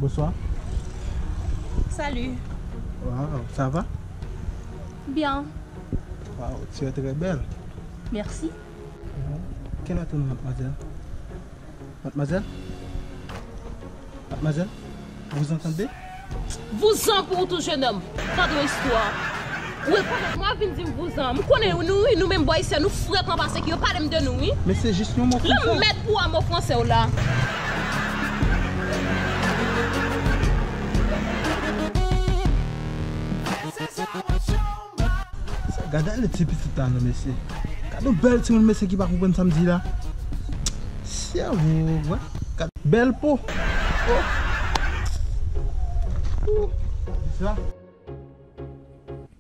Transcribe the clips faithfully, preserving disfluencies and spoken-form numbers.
Bonsoir. Salut. Wow, ça va? Bien. Wow, tu es très belle. Merci. Quel âge mademoiselle? Mademoiselle? Mademoiselle? Vous entendez? Vouzan pou ou tou, jenòm. Tande yon istwa. Ou rekonèt mwen ap vin di m vouzan. M konnen nou, wi, nou menm bò isi a, nou frekan pase ki yo pale m de nou, wi. Mais c'est juste un mot Lan français. Mèt pou a mo franse w la. Gade ale ti pitit la non mesye. Gade yon bèl timoun mesye ki pa konprann sa m di la. Sèvo, wè. Gade bèl po. Oh. Ouh. Sa.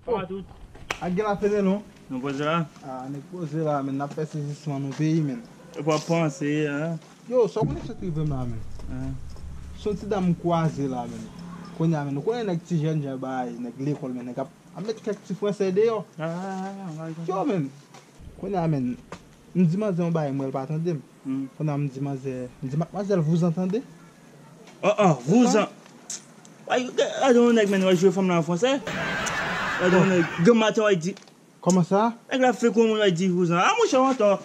Kòman tout? Ak gen la fede non. Nou poze la? Ah, nèg poze la men n ap fè sezisman nou peyi men. Epi w ap panse, hein? Yo, sa w konnen sa k rive m la men. Hein? Se yon ti dam m kwaze la men. Kounye a men, nou konnen nèg ti jèn jan bay, nèg lekòl men, nèg ap, ap met kèk ti fransè deyò. Ah, Yo men. Kounye a men, m di manzè yon bagay m wè l pa tande m. Hmm. Kounye a m di manzè, m di madmwazèl, vous entendez? Oh, oh, vouzan. Ay, gade yon nèg men, wè jwe fanm nan an fransè. Gade yon nèg, granm maten, wè di. Kòman sa? Nèg la fè kou moun, wè di vouzan. Ah, monchè, w antò.